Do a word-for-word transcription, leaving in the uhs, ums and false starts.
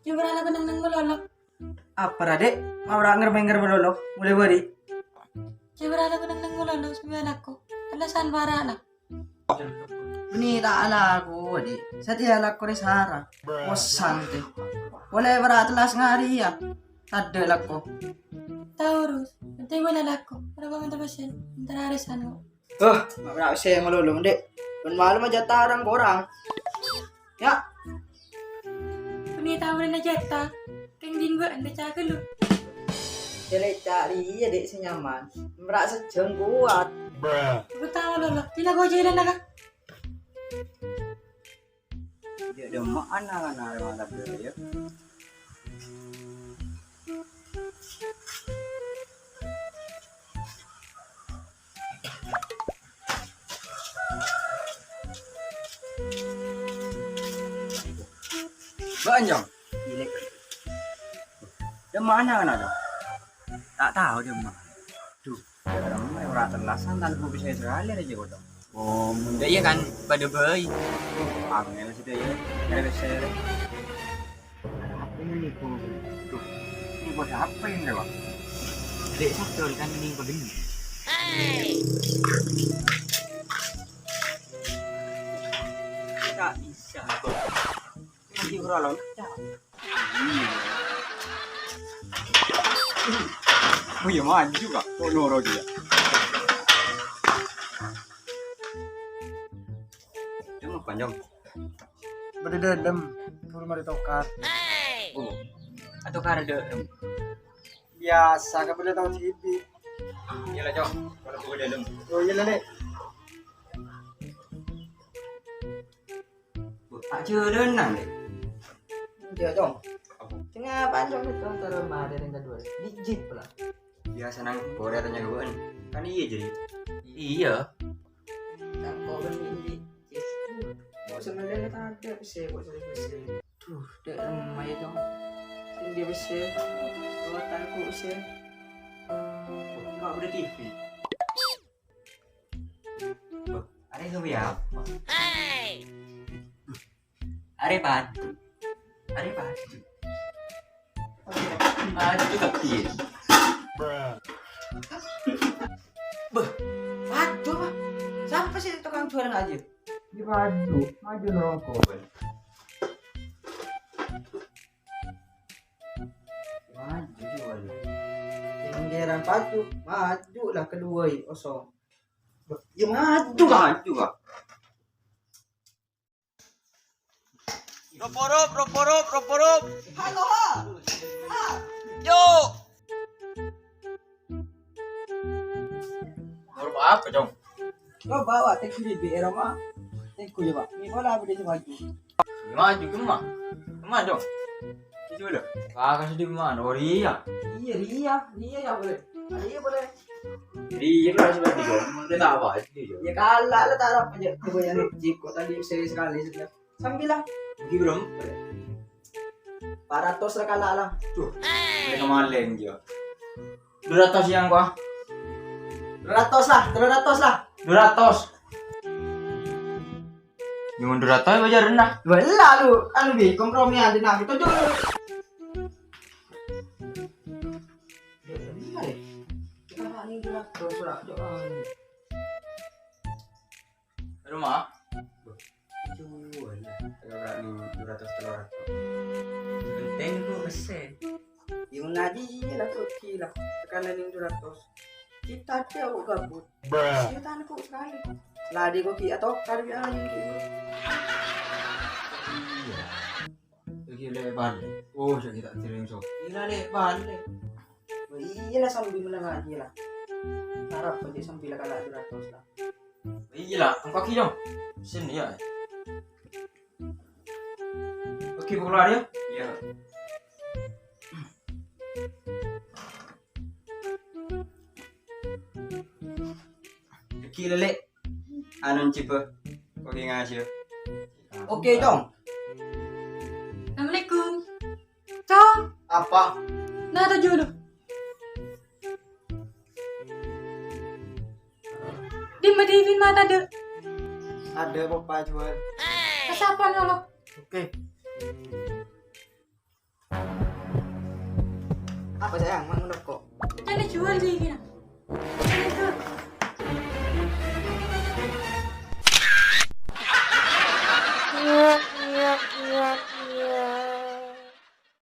Jâ' bârâ' la bânnè neng malolo. Apa ra, Dek? Ma' bârâ' ngermè-ngermè malolo? Molè bâri'. Jâ' bârâ' la bânnè neng malolo, sambi alako. Alasan bârâ' la. Bânnè ta' alako, Dek. Satèya alako rè sara. Posang, Dek. Polè bârâ' tellas ngarè, yâ. Tadâ' lako. Taurus, nanti boleh lako. Berapa meter pasien? Ntar arisan kok. Huh, ma' bârâ' sè malolo, Dek. Bân malem ajâ tarang korang. Yâ. Bânnè taon ajâ ta'. Kèng dinggo anda cakep lu. Cele cari ya, Dek, sè nyaman. Bârâ' sejjhâng kowat. Aku tahu lo, lo. Tina kau jalan naga. Jâ' dâ' emma' ana-ana rè mata bârâ', yâ. Bâ'na, Jong. Dâ' emma' ana-ana, Jong? Ta' tao dâ' emma'. Dhu, dâ' emma' ora tellasan, tanpa bisa sakalè rè, Jong. Oh, iyâ kan, padâ bhâi. Angèl sih, yâ. Ada besar. Ada apa ini, Bu? Duh, ini buat apa ini, Bang? Dek Sadul kan ini begini. Tak bisa. Ini lagi berolong. Oh iya, maju, Kak. Kok noro dia? Dia mau panjang. Bâdâ dâlem, buru marè tokar. Oh, atokar dâlem. Biasa, kan bâdâ tao T V. Iyâ la, Cong. Kalau buru dâlem. Oh, iyâ la, Lè'. Bu, ta' jhâlânan, Lè'. Iyâ, Cong. Apa? Sengapa, Cong, itu terus marè yang kedua? Dijit pula. Biasa nang Korea tanya gue kan. Kan iya jadi. Iya. Cangkokan ini. Kok sebenarnya tadi aku sih, kok serius sih. Duh, dek lemah itu. Sing dia bisa. Kekuatan aku sih. Wah, nggak udah T V. Wah, ada yang lebih apa? Arè paju. Arè paju. Paju tapi. Beh, paju apa? Sapa sih tukang jual ngaji? Ini paju, paju rokok. Maju jual. Yang geran paju, maju lah keluar osong. Beh, ya maju, maju, Pak. Roporop, roporop, roporop. Halo, ha. Ha. Yo. Roporop apa, Cong? Lo bawa tengku di B R, Mak. Tengku ya, Pak. Ini bola apa dia maju? Maju, kemma? Kemma, Cong? Itu dulu. Kakak sedih mana? Oh, iya. Iya, iya. Iya, ya boleh. Iya, boleh. Jadi, iya, kan harus berarti, Jong. Mungkin tak apa, itu, Jong. Ya, kalah lah, tak apa aja. Coba yang cip, kok tadi seri sekali sudah. Sambil lah. Bagi belum? Empat ratus lah kalah lah. Tuh, mereka maling, dia. Dua ratus yang gua. Dua ratus lah, dua ratus lah. Dua ratus. Nyuwun dua ratus, bayaran lah. Wala lu, anu, Bi, kompromi aja, nah, gitu, Jong. Rumah. Jual lah. Kalau orang dua ratus, telur ratus. Penting itu mesin. Yang ngaji iya lah, pergi lah. Tekanan yang dua ratus. Kita ada kok gabut. Bruh. Kita kok sekali. Lah, di kopi atau kali aja gitu. Iya. Lagi lewat balik. Oh, saya tak terima, so. Ini lewat balik. Oh, iya lah, sambil menengah aja lah. Harap aja sambil kalah dua ratus lah. Iya lah, engkau gini dong. Sini ya. Oke, buka lari ya. Iya. Iki lele. Anu cipe. Oke, ngasih. Oke, Cong. Assalamualaikum. Cong. Apa? Nah, tujuh lu. Dimma T V mata dek. Ada apa, Pak, jual? Ke sapa, Nolo? Oke. Apa, sayang? Mang rokok? Jangan jual di sini.